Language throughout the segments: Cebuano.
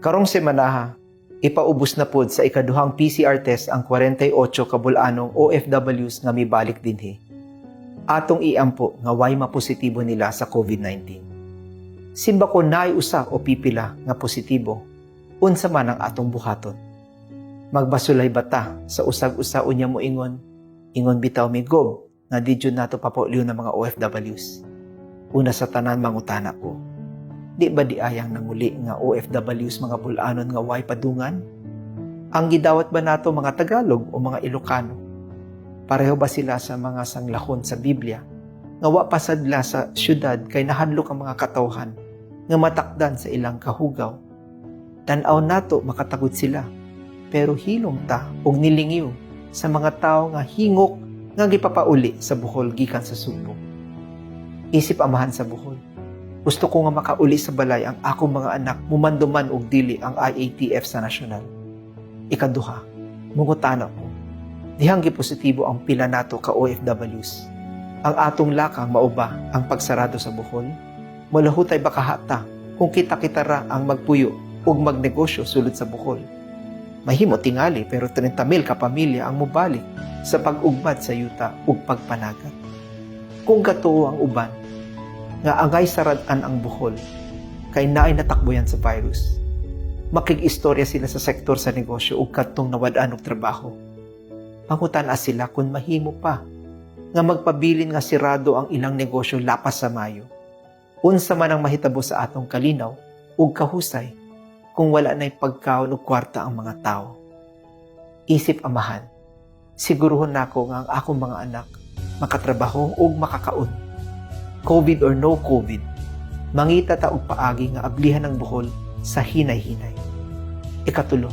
Karong semanaha, ipaubos na pod sa ikaduhang PCR test ang 48 ka bul-anong OFWs nga mibalik dinhi. Atong iampo nga way mapositibo nila sa COVID-19. Simbako naay usa o pipila nga positibo, unsa man ang atong buhaton? Magbasulay ba ta sa usag-usa unya moingon, "Ingon bitaw mi, Gob, nga di jud nato papaulion ang mga OFWs"? Una sa tanan, mangutana ko, di ba diay ang nanguli nga OFWs mga bul-anon nga way padungan? Ang gidawat ba nato mga Tagalog o mga Ilocano? Pareho ba sila sa mga sanglahon sa Biblia nga wa pasadla sa syudad kay nahadlok ang mga katawhan nga matakdan sa ilang kahugaw? Tan-aw nato makatagod sila, pero hilom ta og nilingiw sa mga tawo nga hingok nga gipapauli sa Bohol gikan sa Sugbo. Isip amahan sa Bohol, gusto ko nga makauli sa balay ang akong mga anak, mumando man og dili ang IATF sa nasyonal. Ikaduha, mungutana ko, dihang gipositibo ang pila nato ka OFWs, ang atong lakang mao ba ang pagsarado sa Bohol? Malahutay ba kahata kung kita-kita ra ang magpuyo ug magnegosyo sulod sa Bohol? Mahimo tingali, pero 30 mil ka pamilya ang mobalik sa pag-ugmad sa yuta ug pagpanagat. Kung gatuo ang uban nga angay sarad-an ang Bohol kay naay natakboyan sa virus, makig-istorya sila sa sektor sa negosyo ug kadtong nawad-an og trabaho. Pangutan-a sila kung mahimo pa nga magpabilin nga sirado ang ilang negosyo lapas sa Mayo. Unsa man ang mahitabo sa atong kalinaw ug kahusay kung wala na'y pagkaon ug kwarta ang mga tao? Isip amahan, siguruhon nako nga ang akong mga anak makatrabaho ug makakaon. COVID or no COVID, mangita ta og paagi nga ablihan ang Bohol sa hinay-hinay. Ikatulo,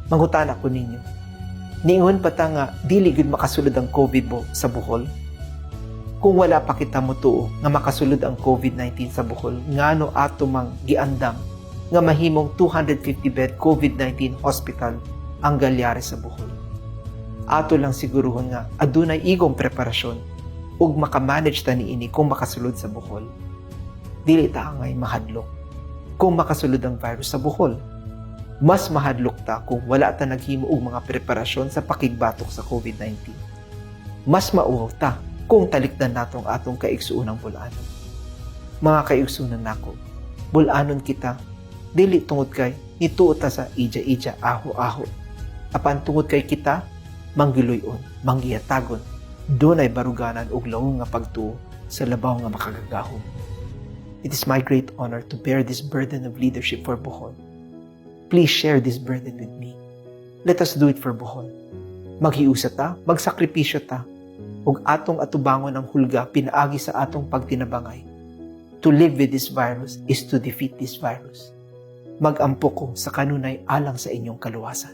mangutana ko ninyo, niingon pa ta nga dili gyud makasulod ang COVID mo sa Bohol? Kung wala pa kita motuo nga makasulod ang COVID-19 sa Bohol, ngano ato mang giandam nga mahimong 250 bed COVID-19 hospital ang Gallares sa Bohol? Ato lang siguruhon nga adunay igong preparasyon ug makamanage ta niini kung makasulod sa Bohol. Dili ta angay mahadlok kung makasulod ang virus sa Bohol. Mas mahadlok ta kung wala ta naghimo og mga preparasyon sa pakigbatok sa COVID-19. Mas mauwaw ta kung talikdan nato ang atong kaigsuonang bul-anon. Mga kaigsuonan nako, bul-anon kita dili tungod kay nituo ta sa ija-ija, aho-aho. Apan tungod kay kita manggiluy-on, manggiyatagon, dunay baruganan ug lawom nga pagtuo sa labaw nga makagagahom. It is my great honor to bear this burden of leadership for Bohol. Please share this burden with me. Let us do it for Bohol. Maghiusa ta, magsakripisyo ta, ug atong atubangon ang hulga pinaagi sa atong pagtinabangay. To live with this virus is to defeat this virus. Mag-ampo ko sa kanunay alang sa inyong kaluwasan.